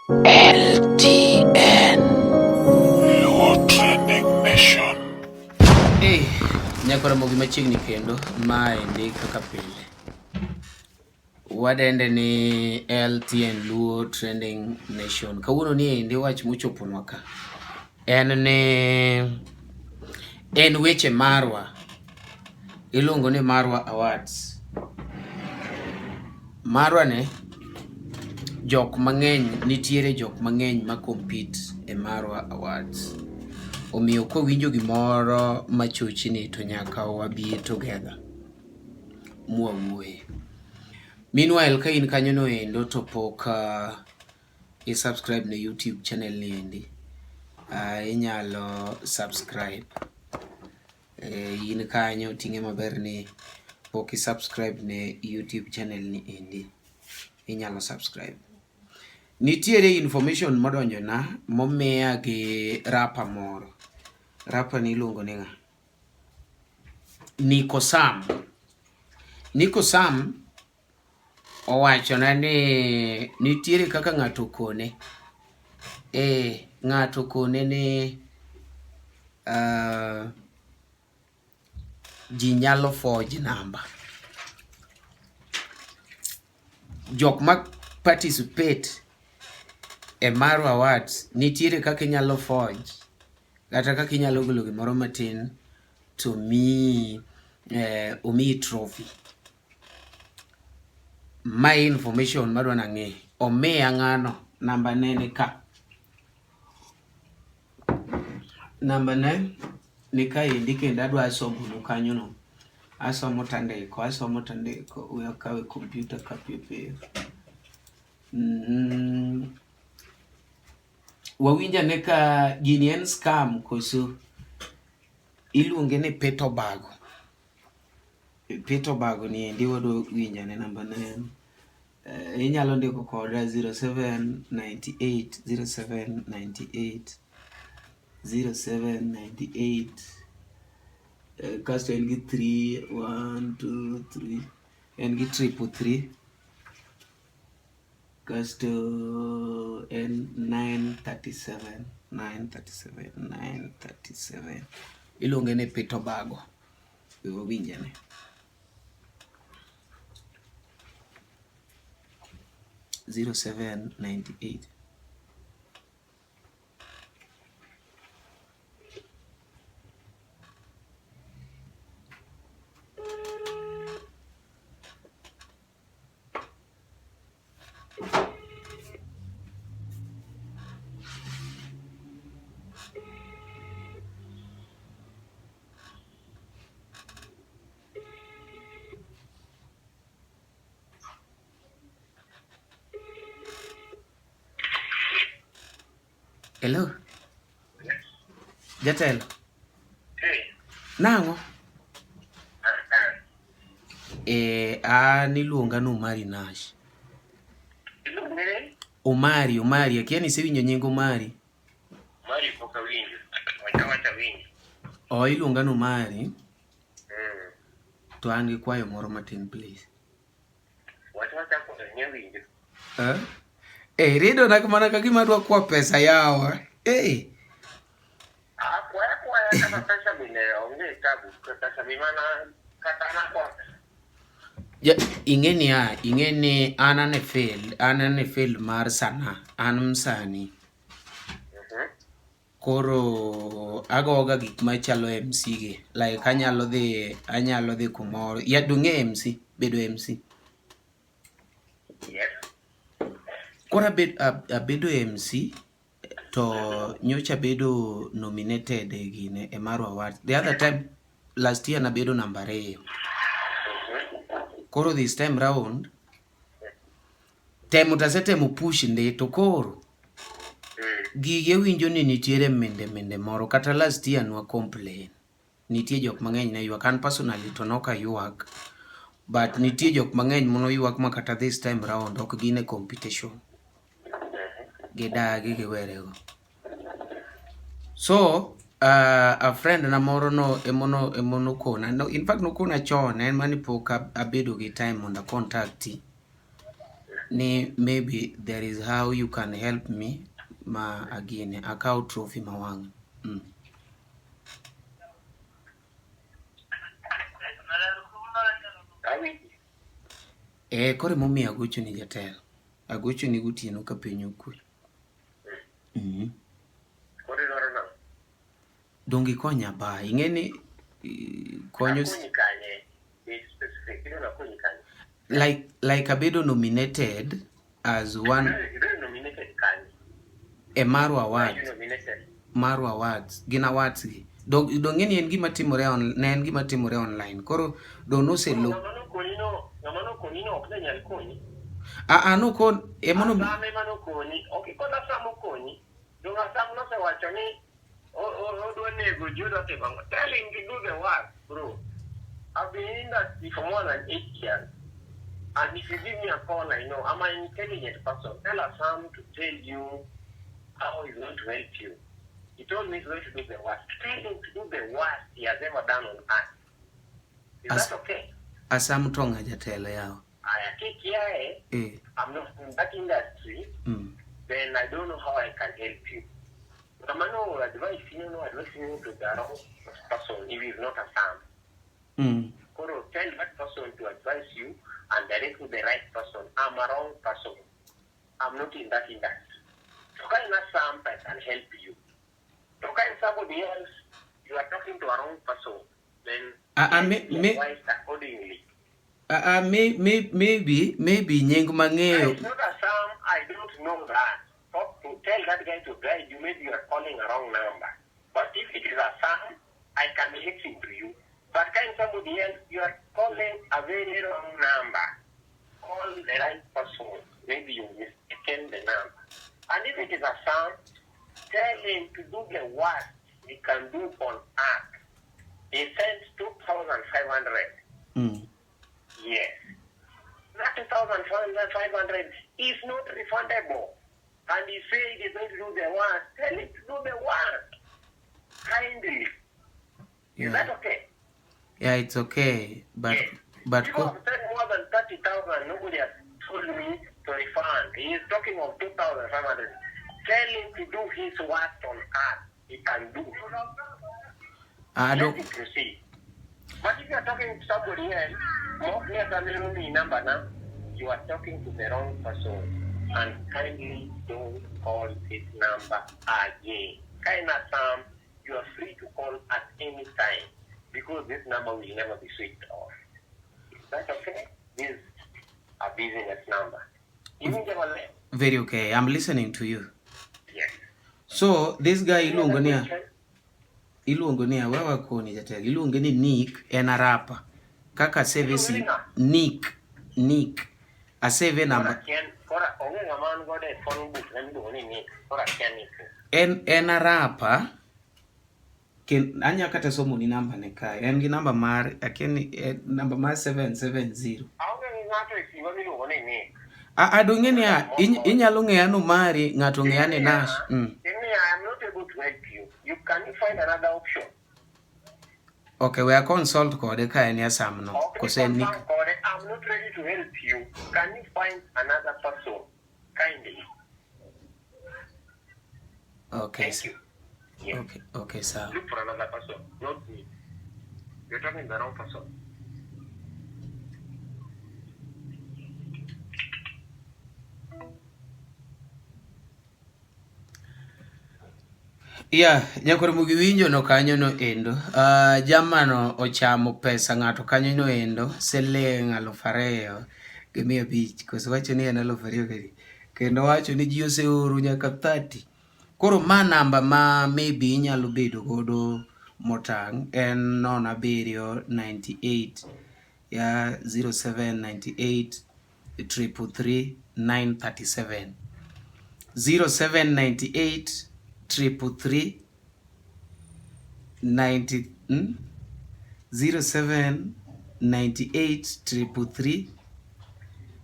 LTN Luo Trending Nation. Hey, nyako Ramogi machiegni kendo maendi kaka pile wadende ni LTN Luo Trending Nation. Kawuono ni endi wach mochoponwa ka en ni en weche marwa iluongo ni Marwa Awards. Marwa ni jok mang'eny nitiere jok mang'eny ma compete e Marwa Awards. Omiyo kowinjo gimoro machochni to nyaka wabi together mwawuoye. Meanwhile ka in kanyo no endo to pok i subscribe ne YouTube channel ni endi, inyalo subscribe. In kanyo ting'e maber ni pok i subscribe ne YouTube channel ni endi, inyalo subscribe. Nitiere information modonjona momiya gi rapper moro. Rapper ni iluongo ni ng'a? Nico Sam. Nico Sam owachona ni nitiere kaka ng'ato okone. Eh, ng'ato okone ni ji nyalo forge namba. Jok ma participate e Marwa Awards nitiere kaka inyalo forge kata kaka inyalo golo gimoro matin to miyi omiyi trophy. Mae information madwa nang'e. Omiya ng'ano, namba ne ni ka. Namba ne ni kaendi kendo adwa somonu kanyo no. Asomo tandiko, asomo tandiko. We akawe kompyuta ka piyo piyo. Wawinj ane ka gini en scam koso iluonge ni pito bago. Pito bago ni endi wadwa winjo ane namba ne en. Inyalo ndiko koda 0798 0798 0798 kasto en gi 3 1 2 3 en gi 333 kasto en 937 937 937 iluonge ni pito bago. We wawinj ane. 0798 Hello. Jatelo. Hey. Nang'o? Eh, an iluonga ni Omari Nash. Iluonge ni? Omari, Omari, akia ni isewinjo nying Omari. Omari pok awinjo. Wacha wacha awinjo. Oh, iluonga ni Omari. To an gi kwayo moro matin please. Wacha wacha kwayo ni awinjo. Eh? Eh, rido na mana ka gima adwa kwa pesa yawa. Eh. Ah, kwaya kwaya kata pesa bende onge tabu. Pesa bi mana kata na kwa. Ja, ing'e niya, ing'e ni an ane field, an ane field mar sanaa, an msanii. Koro agoga gik machalo MC gi. Like anyalo dhi kumoro. Ya dong'e MC, bedo MC. Yes. Koro abedo MC to nyocha abedo nominated e gine e Marwa Awards. The other time last year nabedo namba 2. Koro this time round temo to asetemo push ndi to koro gigi awinjo ni nitiere minde minde moro kata last year nwa complain. Nitie jok mang'eny ne ywak. An personally to nok aywak. But nitie jok mang'eny manoywak ma kata this time round ok gin e competition. Gidagi giwerego. So, a friend na moro no emono emono kona. No, in fact nokona chon en mani pok abedo gi time mondo a contact. Ni maybe there is how you can help me ma agine akaw trophy ma wang'. Awinji. Eh, koro emomiyo agochoni jatelo. Agochoni gotieno ka piny okwe. Koro idwaro nang'o? Donge ikonya ba, ing'e ni konyo Akonyi kanye? Be specific. Idwa nakonyi kanye? Like abedo nominated as one Ibedo nominated kanye? E Marwa Why Awards. you nominated? Marwa Awards. Gin awards gi. Dong ing'e ni en gima timore on, ne en gima timore online. Koro dong noselo. Ng'ama nokonyi no, ng'ama nokonyi no ok ne nyal konyi. Ah ah no kon emono Asam ema nokonyi. Ok ikon Asam okonyi. Dong Asam nosewacho ni odwa nego ji odwa timo ang'o. Tell him to do the work, bro. I've been in industry for more than 8 years. And if you give me a call, I know. I'm an intelligent person. Tell Asam to tell you how he's going to help you. He told me he's going to do the worst. Tell him to do the worst he has ever done on earth. Is that okay? Asam to ng'a jatelo yawa? I take care. I'm not in that industry. Then I don't know how I can help you. Ng'ama no advice you, no advice you to the wrong person if he's not Asam. Koro tell that person to advise you and direct to the right person. I'm a wrong person. I'm not in that industry. So kind of Sam, I can help you. So kind somebody else, you are talking to a wrong person. Then be advised accordingly. Maybe nying mang'eyo. It's not Asam, I don't know that. Talk to tell that guy to guide you. Maybe you are calling a wrong number. But if it is Asam, I can listen to you. But kind somebody else, you are calling a very wrong number. Call the right person. Maybe you mistaken the number. And if it is Asam, tell him to do the worst he can do on earth. He sent 2,500. Yes. That 2,500 is not refundable. And he said he's going to do the worst. Tell him to do the worst. Kindly. Is that okay? Yeah, it's okay. But Yes. but People have spent more than 30,000. Nobody has told me to refund. He is talking of 2,500. Tell him to do his worst on earth. He can do. I Let don't him proceed. But if you are talking to somebody else, more clear than number now, you are talking to the wrong person. And kindly don't call this number again. Kinda Sam, you are free to call at any time because this number will never be switched off. Is that okay? This is a business number. You mean the Very okay. I'm listening to you. Yes. So this guy Any other iluongo niya question? Iluongo niya wewa koni jatelo iluonge ni Nick en arapa kaka save Iluonge ni ng'a? Nick Nick asave Koro namba akia koro onge ng'ama an godo e phone book na miluongo ni Nick. Koro akia Nick. En arapa ken anya kata somo ni namba ne kae en gi namba mar akia ni namba mar 770. Aonge gi ng'ato e simba miluongo ni Nick. A dong' niya inyalo ng'eya no mari ng'ato ng'eya ni Nash. Ing'eya, I am not able to help you. You can you find another option? Okay, we are consult kode ka en Asam no Ok ni kose en Nick. confirm kode, I'm not ready to help you. Can you find another person? Kindly. Okay. Thank you. Yeah. Okay, sawa. Look for another person, not me. You're talking the wrong person. Yeah, nyakoro mugi winjo no kanyo no endo. Jamano ochamo pesa ng'ato kanyo no endo siling 2,500 koso wacho ni en 2,000 kadi. Kendo wacho ni ji oseoro nyaka 30. Koro ma namba ma maybe inyalo bedo godo motang' en 07 98 ya 0798 333 937 0798 333 90 0798 333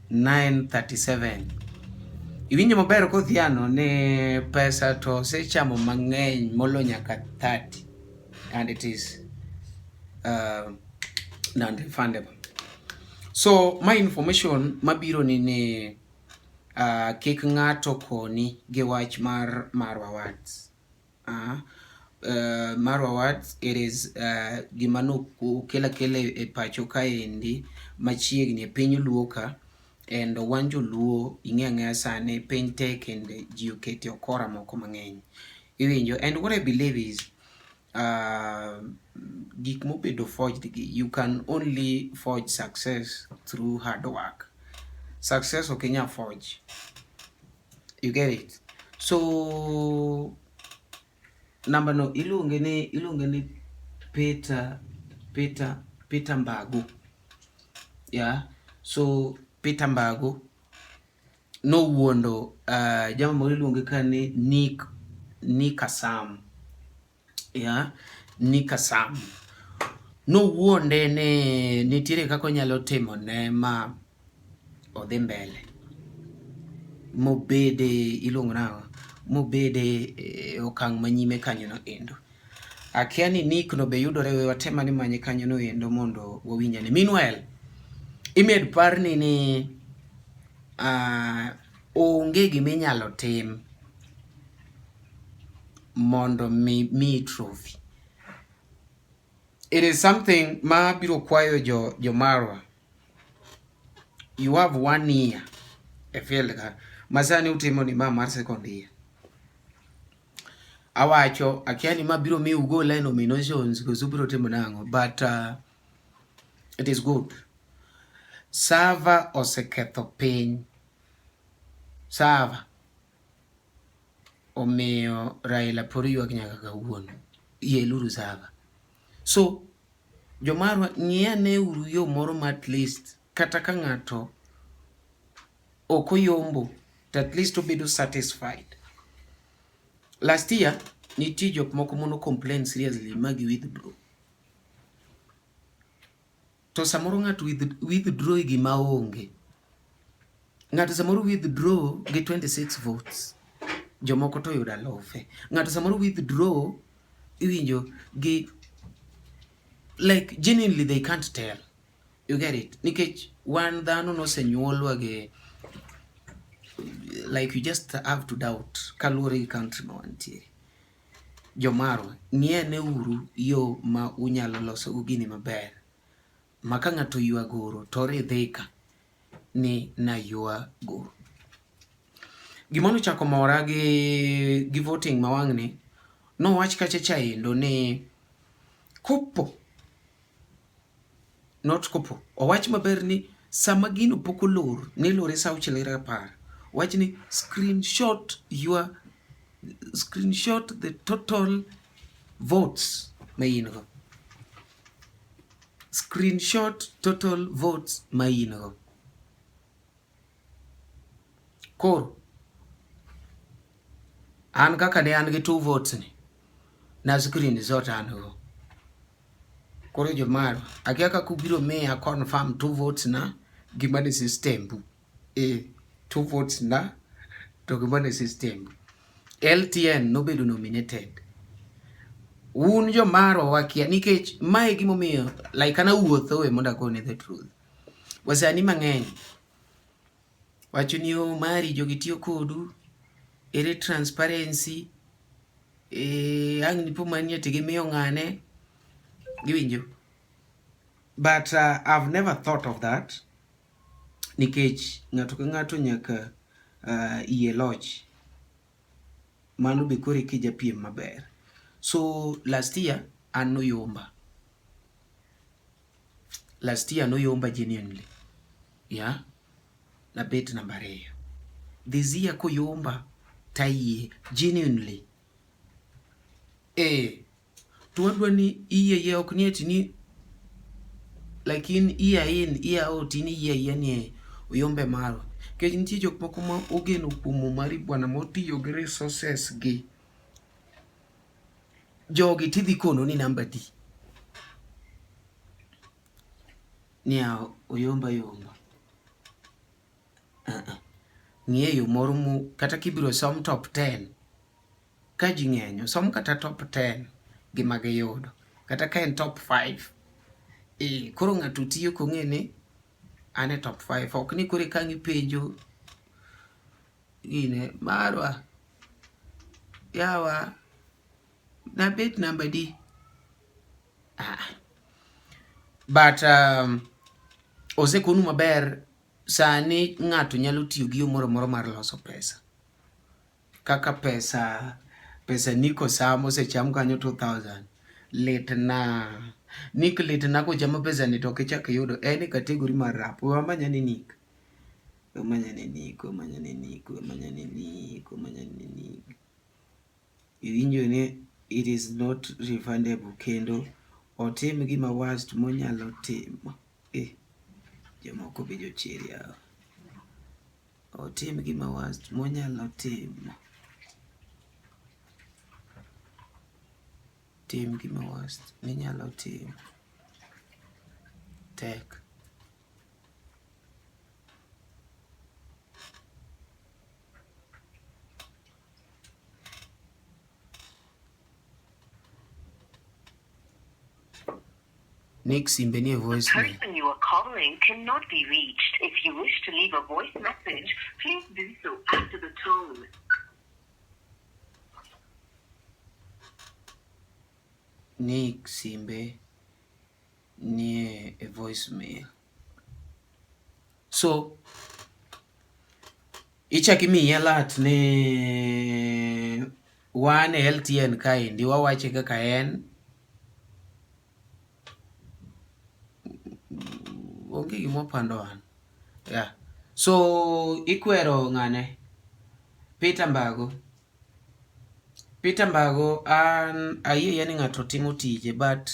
937. Iwinjo maber kodhiano ni pesa to osechamo mang'eny molo nyaka 30 and it is non-refundable. So my information mabiro ni. Kik ng'ato koni gi wach mar Marwa Awards. Marwa Awards, it is gima nokel akela e pacho kaendi machiegni e piny luo ka. And wan joluo ing'e ang'eya sani piny tek and ji okete okora moko mang'eny. Iwinjo? And what I believe is gik mobedo forged gi, you can only forge success through hard work. Success ok inyal forge. You get it? So namba no iluonge ni Peter Mbago. Yeah. So Peter Mbago nowuondo jama moro iluonge ka ni Nick Asam. Yeah. Nick Asam. Nowuonde ni nitiere kaka onyalo timo ne ma odhi mbele. Mobede iluongo nang'o? Mobede e okang' manyime kanyo no endo. Akia ni Nick no be yudore, we watem ane manye kanyo no endo mondo wawinj ane. Meanwhile, imed parni ni onge gima inyalo tim mondo mi miyi trophy. It is something ma biro kwayo jo Marwa. You have one year e field ka. Masani utimo ni ma mar second year. Awacho, akia ni ma biro miyo ugol e nominations koso ubiro timo nang'o, but it is good. Server oseketho piny. Server omiyo Raila pod ywak nyaka kawuono. Yeluru server. So, jomarwa ng'i ane uru yo moro ma at least kata ka ng'ato ok oyombo to at least obedo satisfied. Last year, nitie jok moko mano complain seriously ma gi withdraw. To samoro ng'ato withdraw gima onge. Ng'ato samoro withdraw gi 26 votes. Jomoko to oyudo alufe. Ng'ato samoro withdraw, iwinjo, gi like genuinely they can't tell. You get it? Nikech wan dhano nosenyuolwa gi like you just have to doubt kaluwore gi country ma wantiere. Jomarwa, ng'i ane uru yo ma unyalo loso go gini maber. Ma ka ng'ato oywa goro to oridhika ni naywa goro. Gima nochako mora gi voting ma wang'ni, nowach kacha cha endo ni kopo, not kopo, owach maber ni sama gino pok olor, nilore sa 6:10. Wach ni screenshot the total votes ma in go. Screenshot total votes ma in go. Koro, an kaka ne an gi 2 votes ni, na screenshot an go. Koro jomarwa, akia kaka ubiro miya confirm 2 votes na gima ni system bu. 2 votes na to gima ni system bu. LTN nobedo nominated. Un jomarwa wakia nikech mae gimomiyo like an awuotho we mondo akone the truth. Wasani mang'eny wacho ni oh mari jogi tiyo kodu, ere transparency, ang' nipo mani ati gimiyo ng'ane, giwinjo. But I've never thought of that nikech ng'ato ka ng'ato nyaka yie loch. Mano be koro eka ijapiem maber. So last year an noyomba. Last year noyomba genuinely. Yeah. Nabet namba 2. This year koyomba tayie genuinely. To wadwa ni iyie yie ok ni ati ni like in year in year out in iyie ayia ni oyombe marwa. Nikech nitie jok moko ma ogeno kuom Omari bwana motiyo gi resources gi. Jogi tidhi kono ni namba adi. Ni oyomba yomba. Ng'iye yo moro mu kata kibiro som top 10 ka ji ng'eny osom kata top 10 gima giyudo kata ka en top 5. Koro ng'ato tiyo kong'e ni an e top 5 ok ni koro eka ang' ipenjo. gine marwa. Yawa nabet namba di. Ah. But osekonu maber sani ng'ato nyalo tiyo gi yo moro amora mar loso pesa. Kaka pesa pesa Nick Osam osecham kanyo 2000 litna. Nick litna kochamo pesa ni to ok ichak iyudo. En e category mar rap. We wamany ane Nick. Wamany ane Nick, wamany ane Nick, wamany ane Nick, wamany ane Nick. Iwinjo ni it is not refundable kendo otim gima worst monyalo timo. Eh, jomoko be jochir yawa. Otim gima worst monyalo timo. Tim gima worst minyalo timo. Tek. Nick simbe nie The voicemail. person you are calling cannot be reached. If you wish to leave a voice message, please do so after the tone. Nick simbe nie e voicemail. So ichak imiyi alert ni wan e LTN kaendi wawache kaka en. Onge gima wapando wan. Yeah. So ikwero ng'ane? Peter Mbago. Peter Mbago an ayie ni ng'ato timo tije but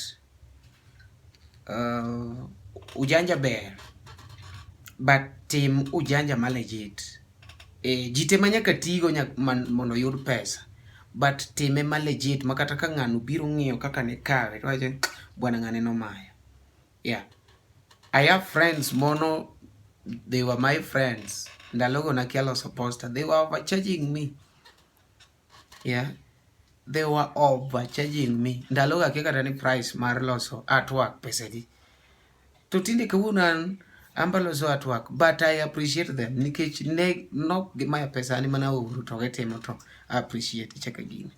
ujanja ber but tim ujanja ma legit. Ji te ma nyaka tigo mondo oyud pesa but time ma legit ma kata ka ng'ano biro ng'iyo kaka nikawe to wacho ni bwana ng'ane nomaya. Yeah. I have friends mono they were my friends. Ndalogo nakia loso poster. They were overcharging me. Yeah. They were overcharging me. Ndalogo akia kata ni price mar loso artwork pesa adi. To tinde kawuono an amba loso artwork but I appreciate them nikech ne nok gimaya pesa ni mana oro to gitimo to I appreciate chaka gini.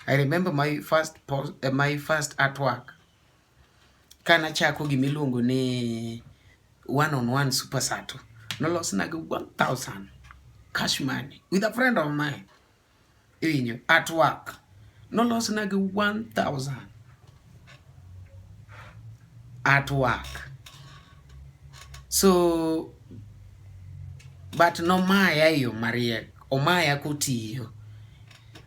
I remember my first post, my first artwork kanachako gimiluongo ni one on one super sato nolosna gi 1000 cash money with a friend of mine. Iwinjo artwork nolosna gi 1000 artwork. So but nomaya e yo mariek, omaya kotiyo.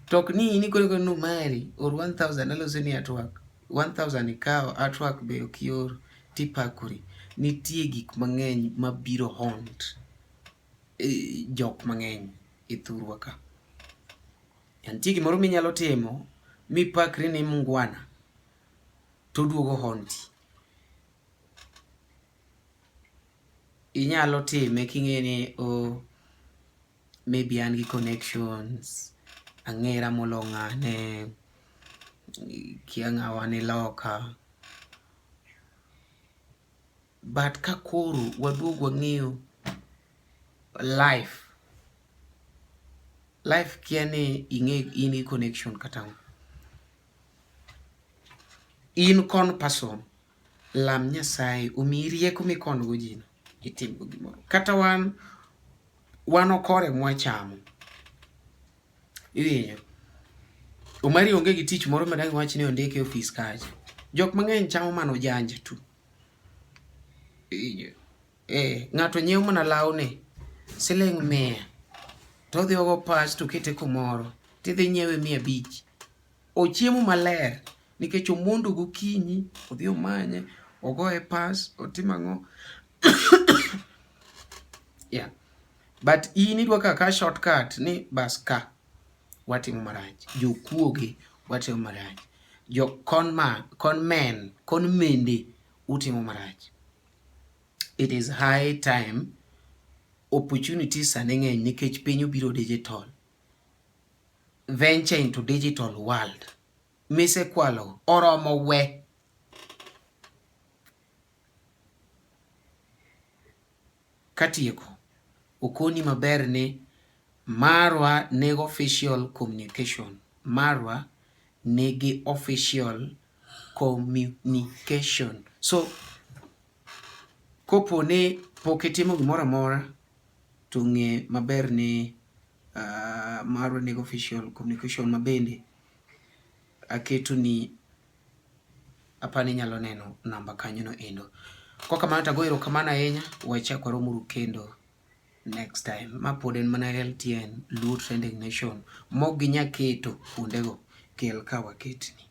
To ok ni in ikoro ni Omari or 1000 aloso ni artwork. 1000 ikawo artwork be ok ior tipakori. Nitie gik mang'eny mabiro haunt jok mang'eny e thurwa ka. Nitie gimoro minyalo timo mipakri ni mungwana to oduogo haunti. Inyalo time king'e ni oh, maybe an gi connections, ang'era molo ng'ane, kia ng'awa ni loka. But ka koro waduog wang'iyo life, life kia ni ing'e in gi connection kata ang'o. In con person, lam Nyasaye omiyi rieko mikon go ji no, itim go gimoro. Kata wan, wan okore mwachamo. Iwinjo? Omari onge gi tich moro ma dang' wach ni ondike e ofis kacha. Jok mang'eny chamo mana ojanja tu. Iwinjo? Eh, ng'ato nyiewo mana lawni siling' 100 to odhi ogo pas to okete kumoro tidhi nyiewe 500. Ochiemo maler nikech omondo gokinyi, odhi omanye, ogoye pas, otimo ang'o. Yeah. But in idwa ka shortcut ni bas ka watimo marach. Jokuoge watimo marach. Jo con man, con men, con mende utimo marach. It is high time opportunities sani ng'eny nikech piny obiro digital. Venture into digital world. Misekwalo oromo we. Katieko, okoni maber ni Marwa nego official communication. Marwa nigi official communication. So kopo ni pok itimo gimoro amora to ng'e maber ni marwa nigi official communication mabende aketo ni apani inyalo neno namba kanyo no endo. Kokamano to ago erokamano ahinya, wachak warom kendo next time. Ma pod en mana LTN, Luo Trending Nation. Mok ginya keto kuondego, kel ka waketni.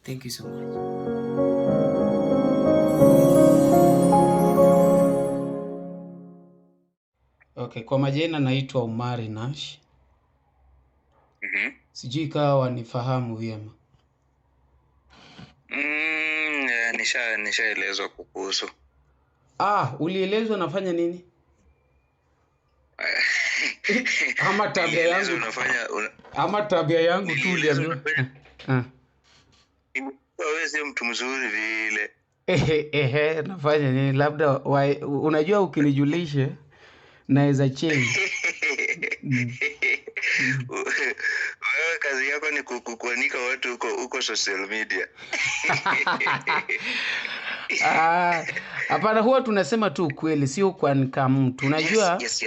Thank you so much. Okay, kwa majina naitwa Umari Nash. Sijui kawa wanifahamu vyema. Nishaelezwa kukuhusu. Ah, ulielezwa nafanya nini? Ama tabia yangu unafanya ama tabia yangu tu uliambiwa. Ah. Wewe sio mtu mzuri vile. Ehe, nafanya nini? Labda unajua ukinijulishe naweza change. Wewe kazi yako ni kuanika watu huko social media. Ah, hapana, huwa tunasema tu ukweli, sio kuanika mtu. Unajua? Yes.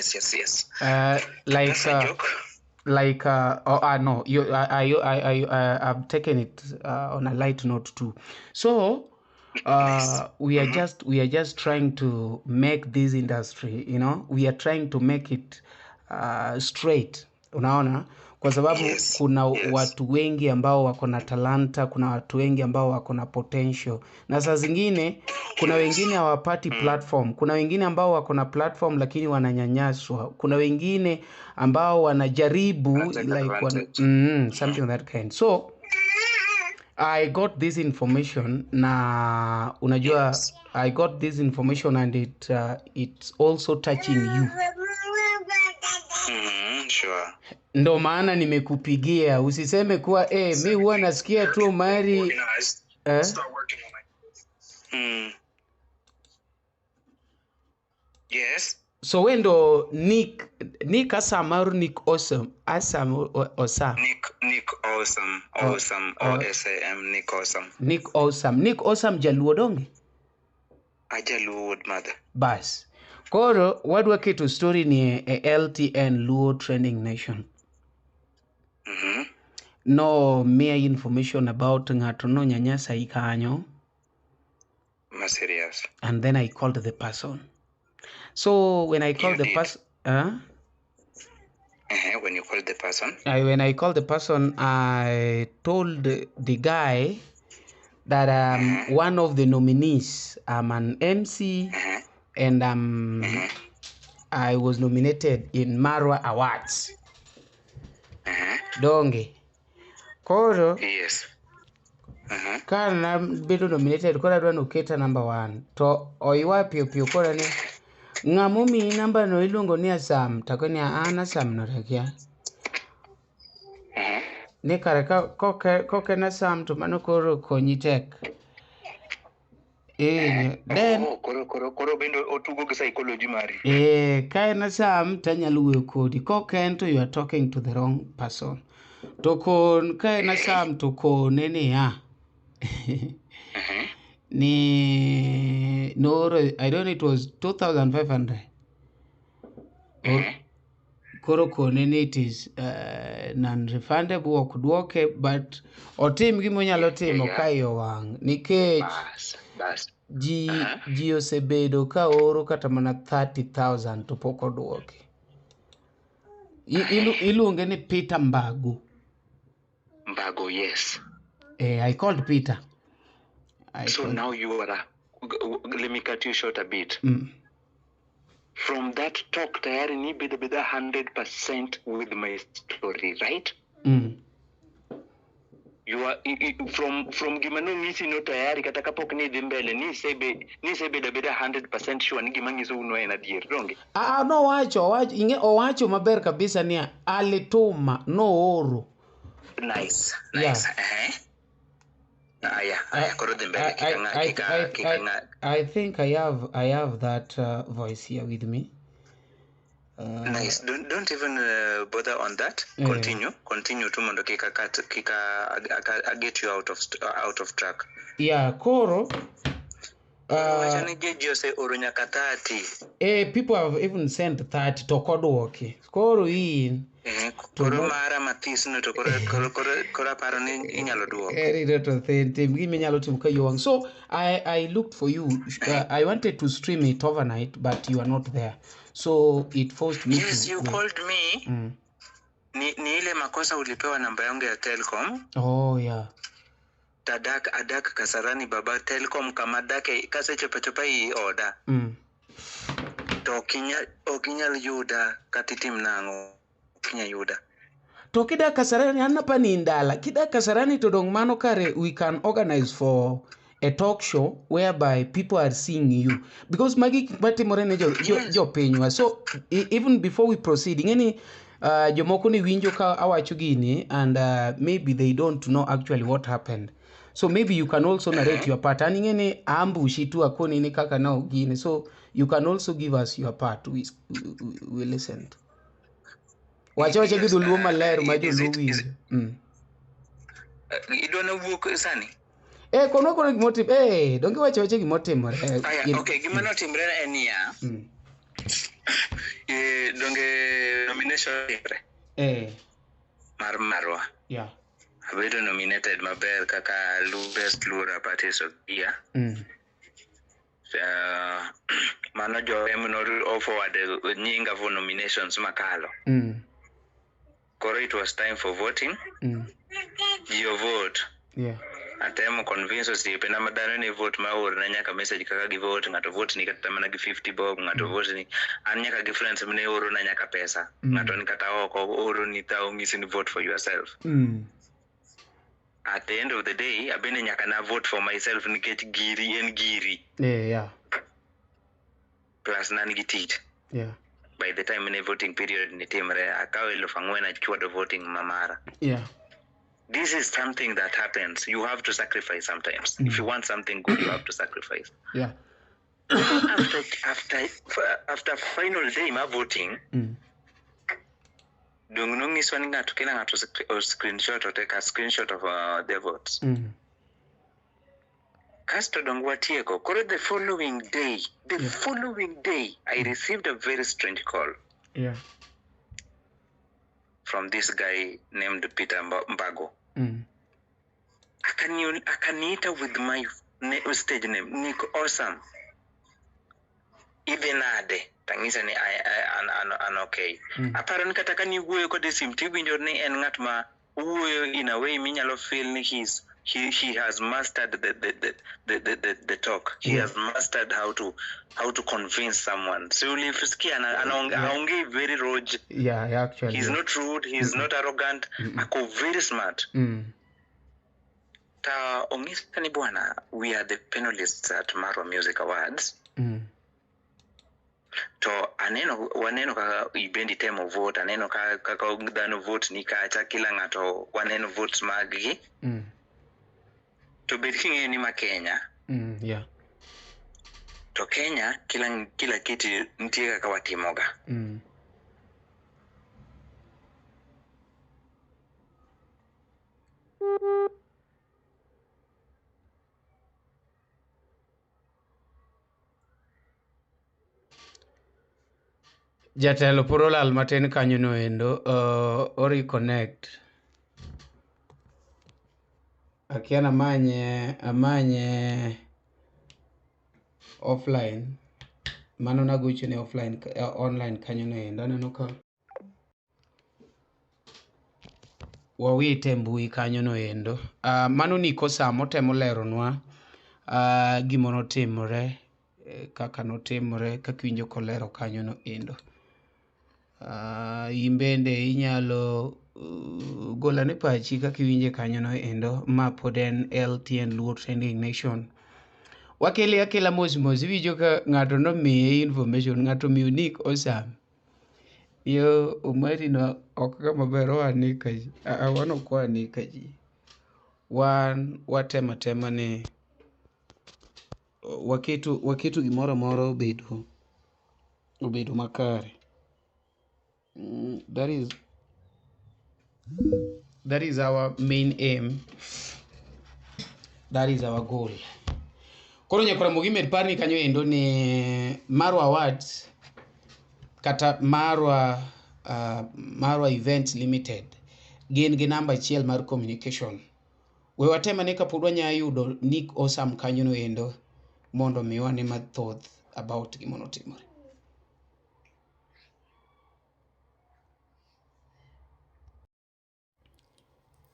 Like, That's a joke. Like, oh, no, you, I, I've taken it on a light note too. So, Nice. We are just trying to make this industry, you know, we are trying to make it straight. Unaona? Kwa sababu kuna watu wengi ambao wako na talanta, kuna watu wengi ambao wako na potential. Na saa zingine kuna wengine hawapati platform, kuna wengine ambao wako na platform lakini wananyanyaswa, kuna wengine ambao wanajaribu Wanataka like advantage. Something of that kind. So I got this information na unajua I got this information and it's also touching you. Sure. Ndo maana nimekupigia. Usiseme kuwa mi huwa nasikia tu Omari. Yes. So we ndo Nick Asam or Nick Awesome? Asam Osam. Nick Awesome. Awesome. O S A M, Nick Awesome. Nick Awesome. Nick Awesome Jaluo donge? Ajaluo wood mother. Bas. Koro wadwa keto story ni e LTN Luo Trending Nation. No mere information about ng'ato no nyanyasa ikanyo. Ma serious. And then I called the person. So when I called You the did. When you called the person? When I called the person, I told the guy that one of the nominees, I'm an MC, and I was nominated in Marwa Awards. Donge. Koro, Yes. Ka nabedo nominated, koro adwa noketa number 1. To oywa piyo piyo koro ni ng'ama omiyi namba no iluongo ni Asam, to akoni an Asam no takia. Ni kare koke na Asam to mano koro konyi tek. Then Oh, koro bende otugo gi psychology mari. Ka en Asam to anyalo wuoyo kodi. Kok en to you are talking to the wrong person. To kon ka en Asam to kone niya. Ni nooro, I don't know, it was 2,500. Koro kone ni it is non-refundable, ok duoke, but otim gima onyalo timo ka iye owang'. Nikech Bas, bas. Ji osebedo ka oro kata mana 30,000 to pok oduoki. Iluonge ni Peter Mbago. Mbago, yes. I called Peter. I So called now you are a, let me cut you short a bit. From that talk, tayari ni bida bida 100% with my story, right? You are from gima no ngisi no tayari kata kapok ni dhi mbele ni sebe ni sebe da bida 100% sure ni gima ngiso uno en adier, donge? No wacho, owacho, inge owacho maber kabisa ni alituma no oro. Nice, Yeah. nice. Aya, aya, koro dhi mbele, kika ng'a. I think I have that voice here with me. Nice. Don't even bother on that. Eh. Continue. Continue tu mondo kik akat kik I get you out of track. Yeah, koro Wacho ni ji oseoro nyaka 30. People have even sent 30 to ok odwoki. Koro in To Koro mara mathis no to koro aparo ni inyalo duoko. Rito to thin, tim gima inyalo timo ka yowang'. So I looked for you. I wanted to stream it overnight, but you are not there. So it forced me Yes, to you wait. called me. Ni ile makosa ulipewa namba yangu ya Telkom. Oh yeah. Tadak adak Kasarani baba Telkom kama dake kasechopo chopa i oda. To ok inyal yuda kata itim nang'o. Ok inyal yuda. To kidak Kasarani, an apani in dala. Kidak Kasarani to dong mano kare we can organize for a talk show whereby people are seeing you. Because magi gik matimore ne jopinywa. So even before we proceed, ing'eni jomoko ni winjo ka awacho gini and maybe they don't know actually what happened. So maybe you can also narrate your part. An ing'eni ambushi tu akoni ni kaka no gini. So you can also give us your part. We listened. Wacha wacha gi dholuo maler ma joluo winjo. Idwa nawuok sani? Kono kono gimotim, donge wacha wacha gimotimore. Aya, okay, gima notimre en niya. Donge nomination timre? Mar marwa. Yeah. Abedo nominated maber kaka Best Luo Rap Artist of the Year. Mano jo em no forward nyinga for nominations makalo. Koro it was time for voting. Ji vote. Yeah. Atemo convince osiepena ma dhano ni vote ma orna nyaka message kaka gi vote, ng'ato vote ni kata mana gi 50 bob, ng'ato vote ni an nyaka gi friends mne oro na nyaka pesa. Ng'ato ni kata oko oro ni ta ong'isi ni vote for yourself. At the end of the day, abende nyaka na vote for myself nikech giri en giri. Yeah, yeah. Plus nan gi tich. Yeah. By the time ne voting period ni timre, akawo 4,000 achwado voting mamara. Yeah. This is something that happens. You have to sacrifice sometimes. If you want something good, you have to sacrifice. Yeah. After final day ma voting, dong nong'iswa ni ng'ato kila ng'ato screenshot or take a screenshot of their votes. Kasto dong watieko. Koro the following day, I received a very strange call. Yeah. From this guy named Peter Mbago. Akaniita with my stage name, Nick Awesome. Even ade, tangisa ni an okay. Aparo ni kata kani wuoyo kode sim, tiwinjo ni en ng'at ma wuoyo in a way minyalo feel ni he has mastered the talk. He has mastered how to convince someone. So ulisikia anaongea very rude. Yeah, yeah, actually. He's not rude, he's not arrogant. Ako very smart. Ta ongisa ni bwana, we are the panelists at Marwa Music Awards. To aneno waneno kaka ibendi temo vote, aneno kaka dhano vote ni kacha kila ng'ato waneno votes maggi. To bed king'eyo ni ma Kenya. Yeah. To Kenya kila kitu nitie kaka watimoga. Jatelo pod olal matin kanyo no endo, o reconnect. Akia amanye offline. Mano nagochone offline, online kanyo no endo. Aneno ka wawite mbui kanyo no endo. Mano Nick Osam otemo leronwa gima notimore, kaka notimore, kaka iwinjo kolero kanyo no endo. In bende inyalo golane pachi kaka iwinje kanyo no endo. Ma pod en LTN Luo Trending Nation. Wakele akela mos mos, iwinjo ka ng'ato nomiye information, ng'ato omiyo Nick Osam. Yo Omari no ok kama ber oanika ji. Wan ok wanika ji. Wan watemo atema ni waketo gimoro amora obedo makare. That is that is our main aim. That is our goal. Koro nyakora mogi med parni kanyo endo ni Marwa Awards kata Marwa Marwa Events Limited gin gi namba achiel mar communication. We watem ane kapod wanya yudo Nick Osam kanyo no endo mondo mi wane mathoth about gima notimore.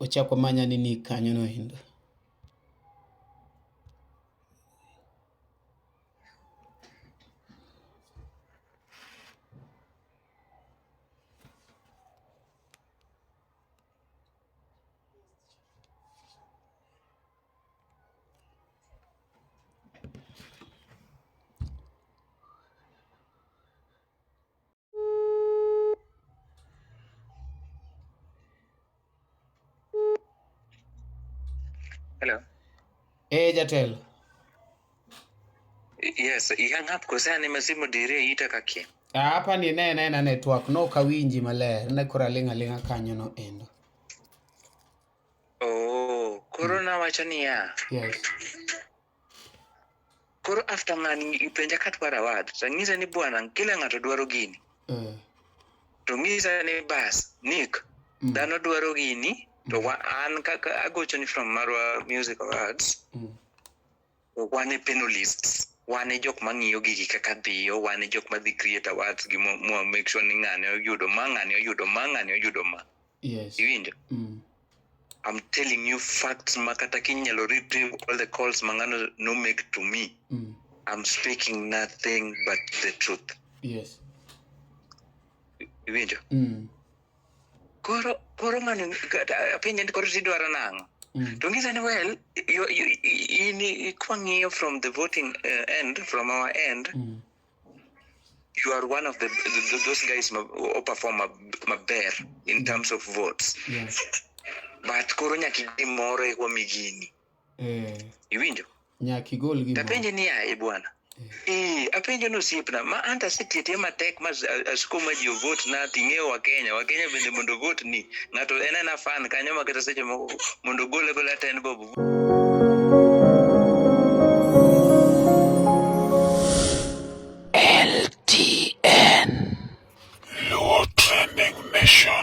Ochako manya ni Nick kanyo no endo. Hello. Eh, jatelo. Yes, i hang up kose an ema simu dire ita kakia. Hapa ni ne ne network no ok awinji maler ne koro aling' aling'a kanyo no endo. Oh, koro nawacho niya. Yes. Koro after ng'ani ipenja ka dwaro award, to ang'ise ni bwana kila ng'ato dwaro gini. To ng'isa ni bas, Nick, dhano dwaro gini, to wa, an kaka agocho ni from Marwa Music Awards, wan e panelists, wan e jok mang'iyo gigi kaka dhiyo, wan e jok madhi create awards gi mo make sure ni ng'ane oyudo ma, ng'ane oyudo ma, ng'ane oyudo ma. Yes. Iwinjo? I'm telling you facts ma kata kinyalo retrieve all the calls ma ng'ano no make to me. I'm speaking nothing but the truth. Yes. Iwinjo? Mm. Koro koro ng'ano kata apenje ni koro tidwaro nang'o? To ng'isa ni well, you, in kwang'iyo from the voting end, from our end, you are one of the those guys ma o perform maber in terms of votes. But koro nyaka gimoro e wami gini. Iwinjo? Nyaka igol gimoro. Tapenje ni aye bwana. Eh, apenjo ni osiepna, ma anta asetiyo atiya matek ma asukuma ji ovote na ting'eyo wa Kenya, wa Kenya bende mondo ovote ni. Ng'ato en ena fan kanyo ma kata seche moko mondo ogole gola ten bob. LTN Luo Trending Nation.